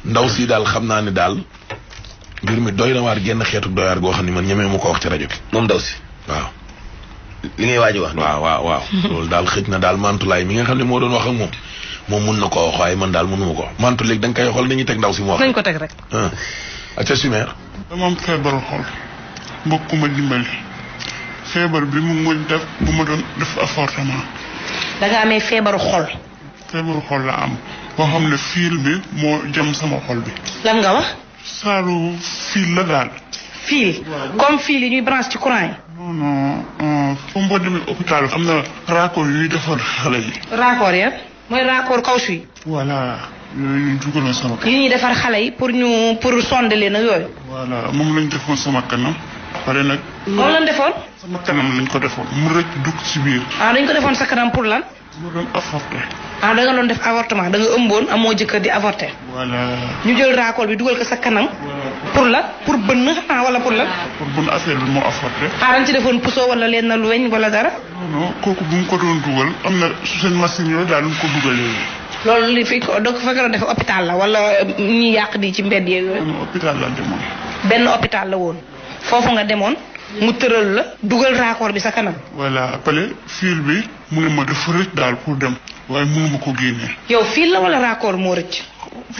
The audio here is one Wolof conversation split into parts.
ndaw si daal xam naa ne daal mbir mi doy na waar genn xeetu doy waar goo xam ne man ñemee mu ko wax ci rajo bi. moom ndaw si. waaw. li ngay waaj a wax. waaw. loolu daal xëj na daal Mantulaay mi nga xam ne moo doon wax ak moom mun na koo wax waaye man daal mënuma ko wax Mantu léegi da nga koy xool dañuy teg ndaw si mu wax. nañ ko teg rek. aca Chimère. dama am feebaru xol mbokk ma dimbali feebar bi mu mën def bu ma doon def avortement. da nga amee feebaru xol. feebaru xol la am boo xam ne fiil bi moo jëm sama xol bi. lan nga wax. saaru fiil la daal. fiil comme fiil yi ñuy branche ci courant yi. non fu boo demee hôpital am na raccord yu ñuy defar xale yi. raccord ya mooy raccord kawsu yi. voilà yooyu ñu dugaloon sama kanam. yi ñuy defar xale yi pour sonde leen ak yooyu. voilà moom lañ defoon sama kanam. pare nag. moom lañ defoon. sama kanam lañ ko defoon mu rëcc dugg ci biir. dañ ko defoon sa kanam pour lan. mu doon avorté. da nga doon def avortement da nga ëmboon amoo jëkkër di avorté. voilà. ñu jël raccord bi dugal ko sa kanam. pour la pour bënn wala pour la. pour bënn affaire bi moo avorté. dañ ci defoon puso wala leen na lu weñ wala dara. non kooku bu mu ko doon dugal am na seen machine yooyu daal lu mu ko dugalee. loolu li fi ko fa nga doon def hôpital la wala ñi yàq di ci mbedd yeeg yooyu. hôpital la demoon. benn hôpital la woon foofu nga demoon mu tëral la dugal raccord bi sa kanam. voilà après fil bi mu ne ma dafa rëcc daal pour dem waaye mënu ma ko génnee. yow fil la wala raccord moo rëcc.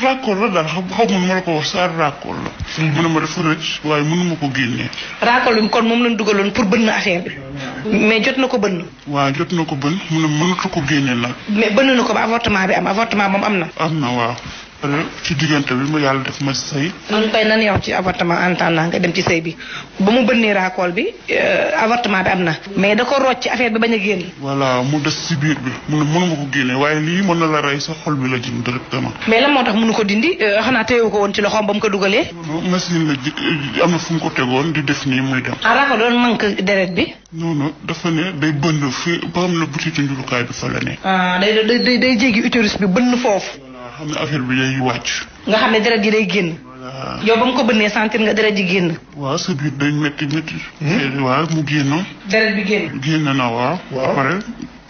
raccord la daal xaw ma la ko wax saa raccord la. mu ne ma dafa rëcc waaye mënu ma ko génnee. raccord bi kon moom lañ dugaloon pour bënn affaire bi. mais jot na ko bënn. waaw jot na ko bënn mu ne mënatu ko génnee nag. mais bënn na ko ba avortement bi am avortement moom am na. am na waaw. ci diggante bi ma yàlla def ma sëy. ñu koy nan yow ci avortement en temps nga dem ci sëy bi ba mu bënnee raccord bi avortement bi am na. mais da ko rocc ci affaire bi bañ a génn. voilà mu des ci biir bi mu ne mënuma ko génne waaye lii mën na la rey sa xol bi la jëm directement. mais lan moo tax mënu ko dindi xanaa téyewu ko woon ci loxoom ba mu ko dugalee. non machine la am na fu mu ko tegoon di def nii muy dem. raccord doon manque deret bi. non dafa ne day bënn fii ba xam ne butitu njurukaay bi fa la ne. day jéggi utérus bi bënn foofu. xam ne affaire bi day wàcc. nga xam ne deret ji day génn. yow ba mu ko bënnee sentir nga deret ji génn. waaw sa biir day métti. waaw mu génn. deret bi génn. génn na waaw. après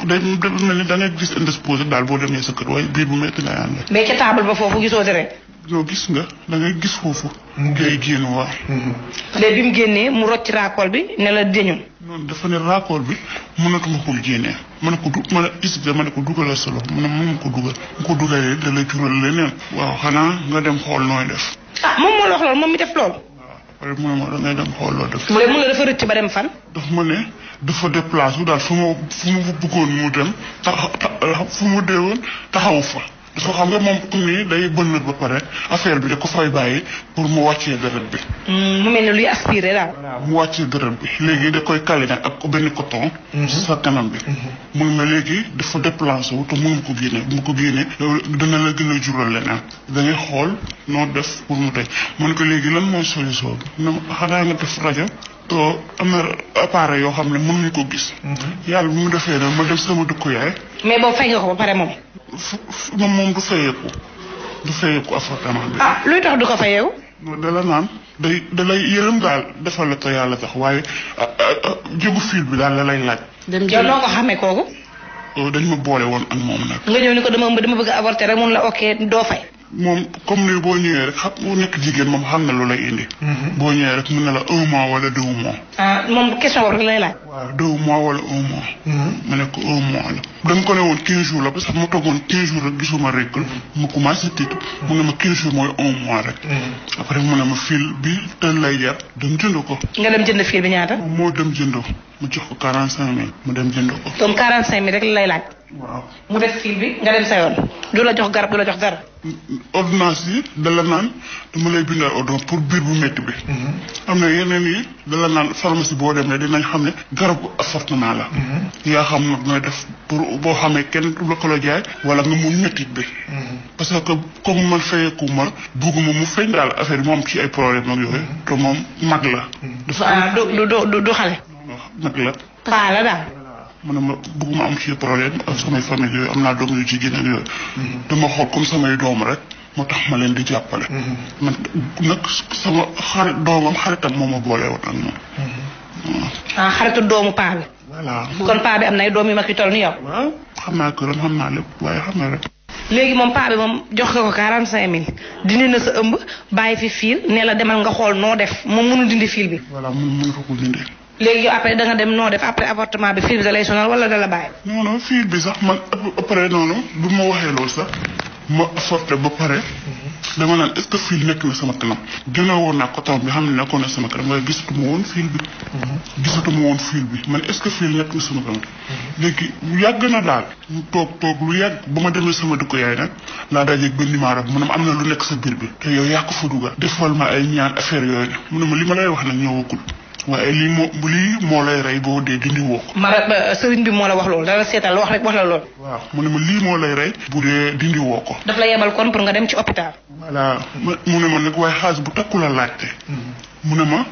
day mel ni da ngay gis indisposé daal boo demee sa kër waaye biir bu métti lay àndal. mais ca table ba foofu gisoo deret. non gis nga da ngay gis foofu. mu ngay génn waaw. léegi bi mu génnee mu rocc raccord bi ne la deñul. non dafa ne raccord bi mënatuma ko génnee. ma ne ko dugalal sa loxo mu ne mënuma ko dugal. mu ko dugalee da lay jural leneen. waaw xanaa nga dem xool nooy def. moom moo la wax loolu moom mi def loolu. waaw après mu ne ma da ngay dem xool loo def. mu ne dafa rëcc ba dem fan. daf ma ne dafa déplacé daal fu ma bëggoon mu dem fu mu deewoon taxawu fa. dafa xam nga moom nii day bënn ba pare affaire bi da ko fay bàyyi pour mu wàccee deret bi. mu mel ne luy aspiré daal. mu wàccee deret bi léegi da koy kale nag ak benn coton. sa kanam bi. mun na léegi dafa déplacé wu te mënu ko génne bu ko génnee dana la gën a jural leneen. da ngay xool noo def pour mu tey man ko léegi lan mooy solution bi xanaa nga def rajo. to am na appareil yoo xam ne mënuñu ko gis. yàlla bu mu defee nag ma dem sama dëkku yaay. mais boobu fay nga ko ba pare moom. moom du fayeeku avortement bi. luy tax du ko fayeeku. da la naan da lay yërëm daal defal la te yàlla tax waaye jógu fil bi daal la lay laaj. yow noo ko xamee kooku. dañ ma boole woon ak moom nag. nga ñëw ni ko dama bëgg avorter rek mun la ok doo fay. moom comme ni boo ñëwee rek xam bu nekk jigéen moom xam na lu lay indi. boo ñëwee rek mën na la 1 mois wala 2 mois. moom question boobu rek lay laaj. waaw 2 mois wala 1 mois. ma ne ko 1 mois la. dama ko ne woon 15 jours la parce que ma toogoon 15 jours rek gisuma rek mu commencé tiit mu ne ma 15 jours mooy 1 mois rek. après mu ne ma fil bi tel lay jar dem jënd ko. nga dem jënd fil bi ñaata. moo dem jënd ko mu jox ko 45000 mu dem jënd ko. donc 45000 rek lay laaj. waaw mu def fil bi nga dem sa yoon. du la jox garab du la jox dara. ordonnance yi da la naan dama lay bindal ordonnance pour biir bu métti bi. am na yeneen yi da la naan pharmacie boo demee dinañ xam ne garabu avortement la. yaa xam nag nooy def pour boo xamee kenn du la ko la jaay wala nga mun métti bi. parce que comme man fayeeku ma bugguma mu feeñ daal affaire bi moom ci ay problème ak yooyu te moom mag la. dafa du xale. mag la. paa la daal. mu ne ma bëgguma am ci problème ak samay famille yooyu am naa doom yu jigéen ak yooyu. dama xool comme samay doom rek moo tax ma leen di jàppale. man nag sama xaritam moo ma boole woon ak moom. xaritu doomu paa bi. voilà kon paa bi am na ay doom yu mag yu toll ni yow. waaw xam naa këram xam naa lépp waaye xam nga rek. léegi moom paa bi moom jox nga ko 45000 dindi na sa ëmb bàyyi fi fiil ne la demal nga xool noo def moom mënul dindi fiil bi. voilà mënu ko dindi. léegi yow après da nga dem noo def après avortement bi fiil bi da lay sonal wala da la bàyyi. non fiil bi sax man après noonu bu ma waxee loolu sax ma avorté ba pare. dama naan est-ce que fiil nekk na sama kanam. gënoo woon naa coton bi xam ne nekkoon na sama kanam waaye gisatuma woon fiil bi. gisatuma woon fiil bi man est-ce que fiil nekk na sama kanam. léegi yàgg na daal. mu toog lu yàgg ba ma demee sama dëkk yaay nag laa dajeeg ba numéro bi mu ne ma am na lu nekk sa biir bi. te yow yaa ko fa dugal. defal ma ay ñaan affaire yooyu mu ne ma li ma lay wax nag ñëwagul. waaye lii moo lay rey boo dee dindi woo ko. sëriñ bi moo la wax loolu dara seetal wax rek wax la loolu. waaw mu ne ma lii moo lay rey bu dee dindi woo ko. daf la yebal kon pour nga dem ci hôpital. voilà mu ne ma nag waaye xaalis bu takku la laajte. mu ne ma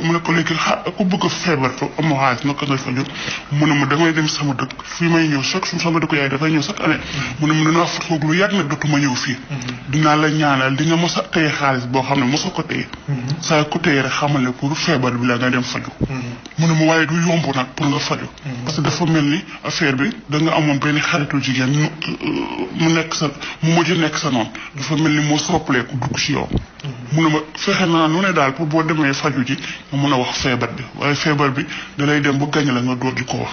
mu ne ko léegi ku bëgg a feebar te amoo xaalis naka ngay faju mu ne ma damay dem sama dëkk fii may ñëw sama dëkk yaay dafay ñëw chaque année mu ne ma dinaa fa toog lu yàgg nag dootuma ñëw fii. dinaa la ñaanal di nga mos a téye xaalis boo xam ne mosoo ko téye. saa ko téye rek xamal ne pour feebar bi la nga dem faju. mu ne ma waaye du yomb nag pour nga faju. parce que dafa mel ni affaire bi da nga amoon benn xaritu jigéen mu mujj nekk sa noonu dafa mel ni moo soppaleeku dugg si yow. mu ne ma fexe naa nu ne daal pour boo demee faju ji nga mun a wax feebar bi waaye feebar bi da lay dem ba gañ la nga door di ko wax.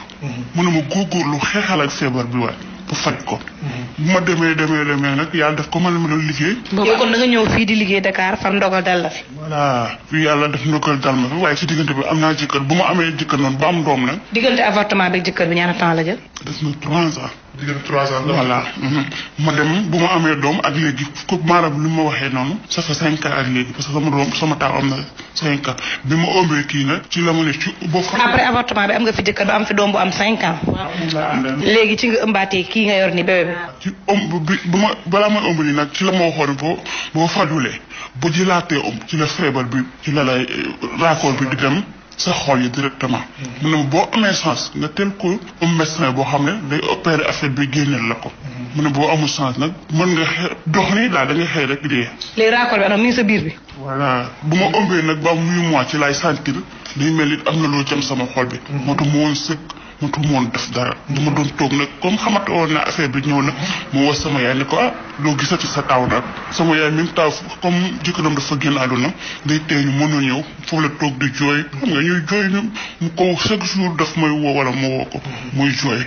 mu ne ma góorgóorlu xeexal ak feebar bi waaye pour faj ko. bu ma demee nag yàlla def ko man ma doon liggéey. yow kon da nga ñëw fii di liggéey Dakar far ndogal dal la fi. voilà fii yàlla def ndogal dal ma fi waaye si diggante bi am naa jëkkër bu ma amee jëkkër noonu ba am doom nag. diggante avortement beeg jëkkër bi ñaata temps la jël. des na 3 ans. diggante 3 ans voilà. ma dem bu ma amee doom ak léegi ko maanaam li ma waxee noonu. ça fait 5 ans ak léegi parce que sama taaw am na 5 ans bi ma ëmbee kii nag ci la ma ne ci boo. après avortement bi am nga fi jëkkër ba am fi doom bu am 5 ans. léegi ci nga ëmbaatee kii nga yor ni bébé bi. ci ëmb bi balaa may ëmb nii nag ci la ma waxoon boo fajulee bu jëlaatee ëmb ci la feebar bi ci la lay raakool bi di dem sa xol yi directement. mu ne boo amee chance nga teel ko médecin boo xam ne day opérer affaire bi génneel la ko. mu ne boo amul chance nag mën nga dox nii daal da ngay xëy rek dee. léegi raakool bi mi ngi sa biir bi. voilà bu ma ëmbee nag ba am 8 mois ci laay sentir day mel ni am na loo jëm sama xol bi. moo tax mu woon sëkk. mënatu ma woon def dara. dama doon toog nag comme xamante woon na affaire bi ñëw na mu woo sama yaay ne ko loo gisati sa taaw nag sama yaay même taaw comme jëkkëram dafa génn àdduna day tey ñu mën a ñëw foofu la toog di jooy xam nga ñuy jooy mu ko chaque jour daf may woo wala ma woo ko muy jooy.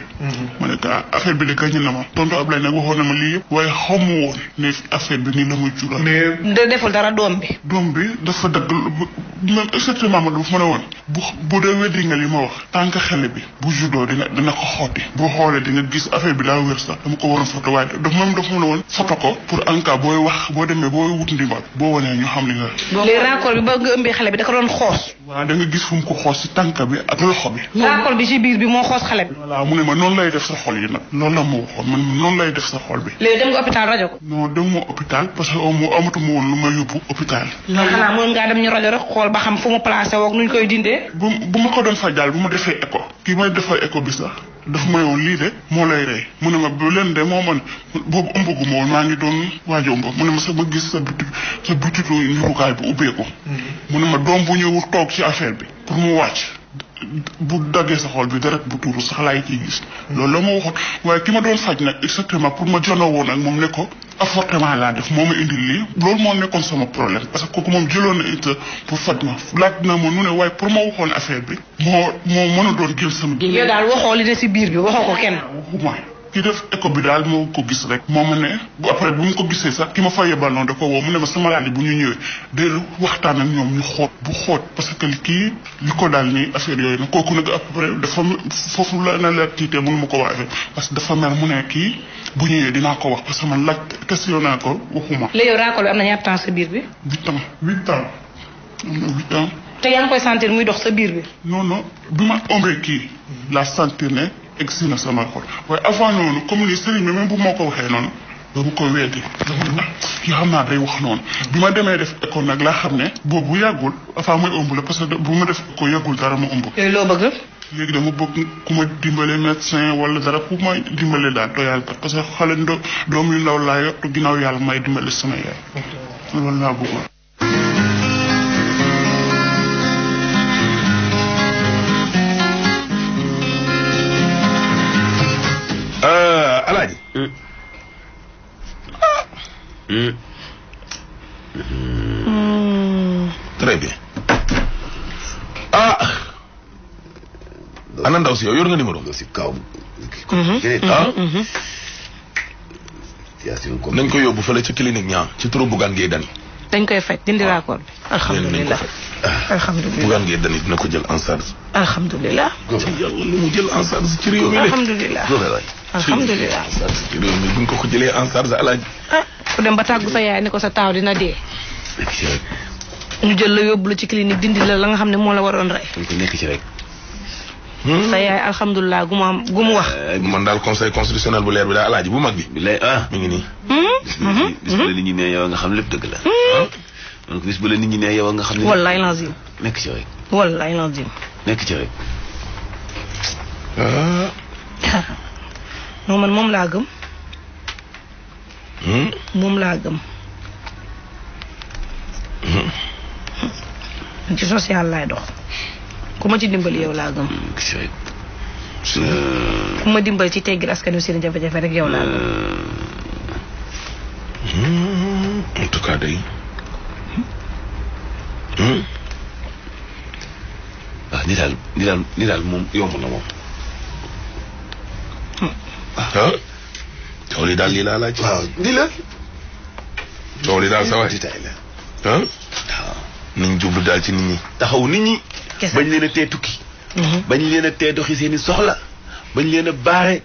ma ne ko affaire bi de gañ na ma tonton Ablaye nag waxoon na ma lii yëpp waaye xamu woon ne affaire bi nii la muy jural. mais deful dara doom bi. doom bi dafa dagg même exactement ma dafa mën a woon bu dee weddi nga li ma wax tant que xale bi juddoo dina ko xooti boo xoolee di nga gis affaire bi daa wér sax dama ko waroon photo waaye dafa mën a woon photo ko pour en cas booy wax boo demee booy wut ndimbal boo wanee ñu xam li nga. léegi raakool bi ba nga ëmbee xale bi da ko doon xoos. waaw da nga gis fu mu ko xoos si tànk bi ak loxo bi. raakool bi ci biir bi moo xoos xale bi. voilà mu ne ma noonu lay def sa xol yi nag loolu la ma waxoon man noonu lay def sa xol bi. léegi dem nga hôpital rajo ko. non dem ma hôpital parce que amatuma woon lu ma yóbbu hôpital. loolu xanaa mën ngaa dem ñu rajo rek xool ba xam fu mu placé woog nuñ koy dindee. bu ma ko doon faj daal bu ma defee écho kii may defal écho bi sax daf ma yoon lii de moo lay rey mu ne ma bu leen de moo man boobu ëmbagu ma woon maa ngi doon waaj a ëmb mu ne ma sax ma gis sa butitu njurukaay bi ubbeeku mu ne ma doom bu ñëwul toog ci affaire bi pour mu wàcc bu daggee sa xol bi deret bu tuuru sax laay ciy gis loolu la ma waxoon waaye ki ma doon faj nag exactement pour ma jonoo woon ak moom ne ko avortement laa def moo ma indil lii loolu moo nekkoon sama problème parce que kooku moom jëloon na it pour faj ma laaj na ma nu ne waaye pour ma waxoon affaire bi moo mën a doon jël sama. yow daal waxoo li ne si biir bi waxoo ko kenn. waxuma ki def écho bi daal moo ko gis rek moo ma ne après bu mu ko gisee sax ki ma fa yebal noonu da ko woo mu ne ma sama laaj bu ñu ñëwee day waxtaan ak ñoom ñu xoot bu xoot parce que kii li ko daal nii affaire yooyu nag kooku nag après dafa foofu la na la tiitee mënu ma ko wax affaire parce que dafa mer mu ne kii bu ñëwee dinaa ko wax parce que man laaj question naa ko waxuma. léegi yow raakool bi am na ñaata temps sa biir bi. 8 ans am na 8 ans. te yaa ngi koy sentir muy dox sa biir bi. non bi ma ombee kii la sentir ne egsi na sama xol waaye avant noonu comme ni sëriñ bi même bu moo ko waxee noonu dama koy weddi kii xam naa day wax noonu bi ma demee def écho nag laa xam ne boobu yàggul avant muy ëmb la parce que bu ma def écho yàggul dara ma ëmb. yooyu loo bëgg. léegi dama bëgg ku ma dimbale médecin wala dara ku ma dimbale daal doyal parce que xale doom yu ndaw laa yor te ginnaaw yàlla may dimbale sama yaay loolu laa bëggoon. Alaaji très bien. ah. ana ndaw si yow yor nga numéro. si kaw. nañ ko yóbbu fële ci clinique ñaa ci turu Bougane Gueye Dany. dañ koy faj dindi raakool bi. alhamdulilah alhamdulilah Bougane Gueye Dany dina ko jël en charge. alhamdulilah. ci yàlla lu mu jël en charge ci réew mi. alhamdulilah alhamdulilah. ci réew mi buñ ko jëlee en charge alaaji. ku dem ba tàggu sa yaay ni ko sa taaw dina dee. ñu jël la yóbbu la ci clinique dindi la nga xam ne moo la waroon rey. dañ ko nekk ci rek. sa yaay alhamdulilah gu mu wax. man daal conseil constitutionnel bu leer bi daal alaaji bu mag bi. bilaay mi ngi nii. bis bu la nit ñi ne yow nga xam lépp dëgg la. donc bis bu la nit ñi ne yow nga xam ne. wallaay lazim. nekk ci rek. wallaay lazim. nekk ci rek. non man moom laa gëm. moom laa gëm. ci social laay dox. ku ma ci dimbali yow laa gëm. ku ma dimbali ci teggil askan wi seen jafe-jafe rek yow laa gëm. en tout cas day. waaw ni daal moom yomb na moom. coow li daal lii laa laaj. waaw ni la. coow li daal sa waay. waaw. nañ jublu daal ci nit ñi. taxaw nit ñi. bañ leen a tee tukki. bañ leen a tee doxi seen i soxla. bañ leen a baare.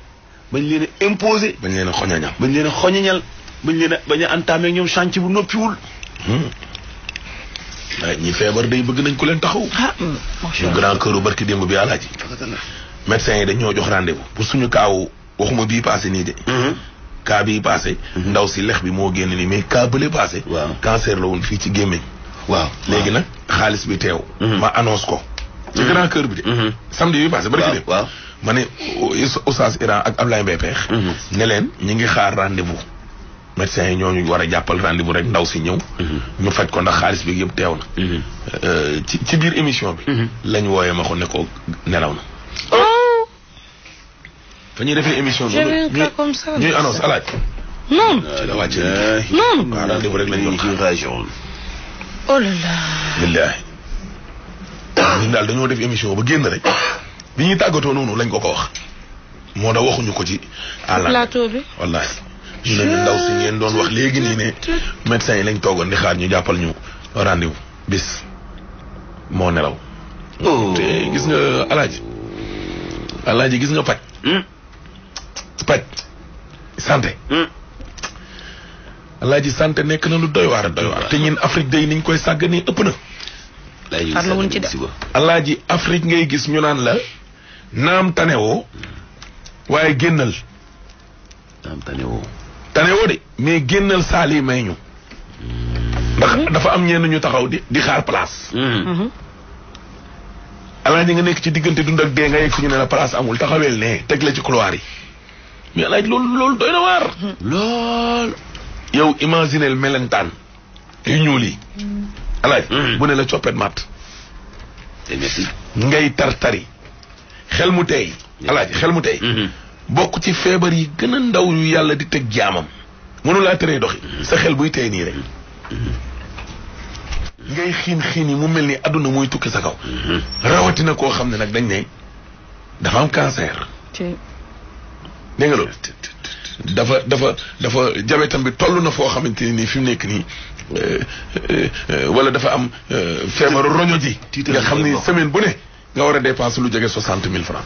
bañ leen a imposer. bañ leen a xoñañal. bañ leen a xoñañal. bañ a entamé ñoom chantier bu noppiwul. waaye ñi feebar day bëgg nañ ko leen taxaw. ñu grand cœur barki démb bi alaaji. médecins yi dañ ñoo jox rendez-vous pour suñu kaaw waxuma bii passé nii de. cas bii passé. ndaw si lex bi moo génn nii mais cas bële passé. waaw cancer la woon fii ci gémmiñ. waaw léegi nag xaalis bi teew. ma annonce ko. ci grand cœur bi de. samedi bi passé barki démb. waaw ma ne Oustaz Iran ak Ablaye Mbaye Peex. ne leen ñi ngi xaar rendez-vous. médecins yi ñooñu war a jàppal rendez-vous rek ndaw si ñëw. ñu faj ko ndax xaalis bi yëpp teew na. ci biir émission bi. lañ wooyee ma ko ne ko nelaw na. fa ñuy defee émission bi. ñuy annonce alaaj. non. ci la wàcc non. waaw rendez-vous rek lañ doon xaar. oh là là. billaahi. ñun daal dañoo def émission ba génn rek. bi ñuy tàggatoo noonu lañ ko wax. moo tax waxuñu ko ci. plateau bi wallaahi. ñu ne ndaw si ngeen doon wax léegi nii ne médecins yi lañ toogoon di xaar ñu jàppal ñu rendez-vous bis moo nelaw. te gis nga alaaji gis nga paj. paj santé. alaaji santé nekk na lu doy waar te ñun Afrique day niñ koy sàgganee ëpp na. farlawuñ ci de. alaaji Afrique ngay gis ñu naan la naam tanewoo waaye génnal. naam tanewoo. tanewoo de mais génnal saal yi may ñu. ndax dafa am ñenn ñu taxaw di xaar place. alaaji nga nekk ci diggante dund ak dee nga yegg fi ñu ne la place amul taxaweel ne teg la ci couloir yi. mais alaaji loolu doy na waar. lool. yow imagineel melentaan yu ñuul yi. alaaji bu ne la coppet mat. ngay tartari xel mu tey. alaaji xel mu tey. bokk ci feebar yi gën a ndaw yu yàlla di teg jaamam. mënu laa teree doxi sa xel buy tey nii rek. ngay xiin yi mu mel ni àdduna mooy tukki sa kaw. rawatina koo xam ne nag dañ ne dafa am cancer. dégg nga loolu. dafa jabetam bi toll na foo xamante ni fi mu nekk nii wala dafa am feebaru roño ji. nga xam ni semaine bu ne nga war a dépenser lu jege 60,000 francs.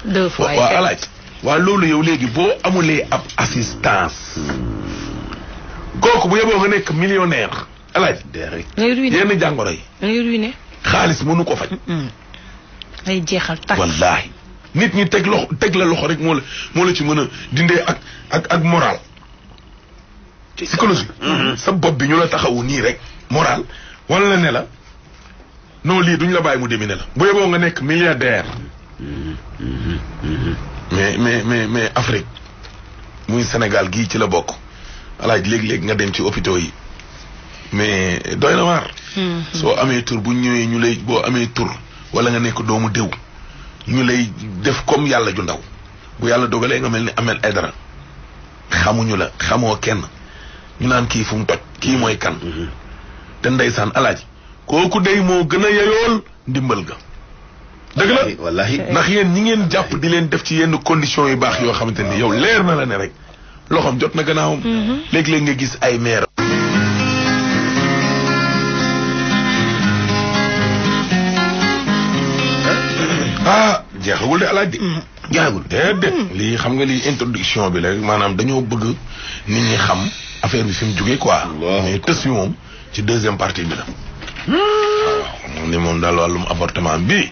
2 fois waaw alaaj waaw loolu yow léegi boo amulee ab assistance. kooku bu yeboo nga nekk millionnaire. alaaj yenn jàngoro yi. ngay ruiné. xaalis mënu ko faj. day jeexal takk. wallaahi nit ñi teg la loxo rek moo la ci mën a dindee ak moral. psychologie. sa bopp bi ñu la taxawu nii rek. moral wala ne la non lii duñ la bàyyi mu demine la. bu yeboo nga nekk milliardaire. mais Afrique muy Sénégal gii ci la bokk. alaaj léegi-léegi nga dem ci hôpitaux yi. mais doy na waar. soo amee tur bu ñëwee ñu lay boo amee tur wala nga nekk doomu déw ñu lay def comme yàlla ju ndaw bu yàlla dogalee nga mel ni Ahmed Aidara xamuñu la xamoo kenn ñu naan kii fu mu toj kii mooy kan te ndeysaan alaaji kooku day moo gën a yeyool ndimbal ga dëgg la wallahi ndax yéen ñi ngeen jàpp di leen def ci yenn conditions yu baax yoo xamante ni yow leer na la ne rek loxoom jot na gannaawam léeg-léeg nga gis ay maire jeexagul de alaaj di jeexagul déedéet lii xam nga lii introduction bi la maanaam dañoo bëgg nit ñi xam affaire bi fi mu jógee quoi mais tës bi moom ci deuxième partie bi la waaw ni moom daal wàllum avortement bi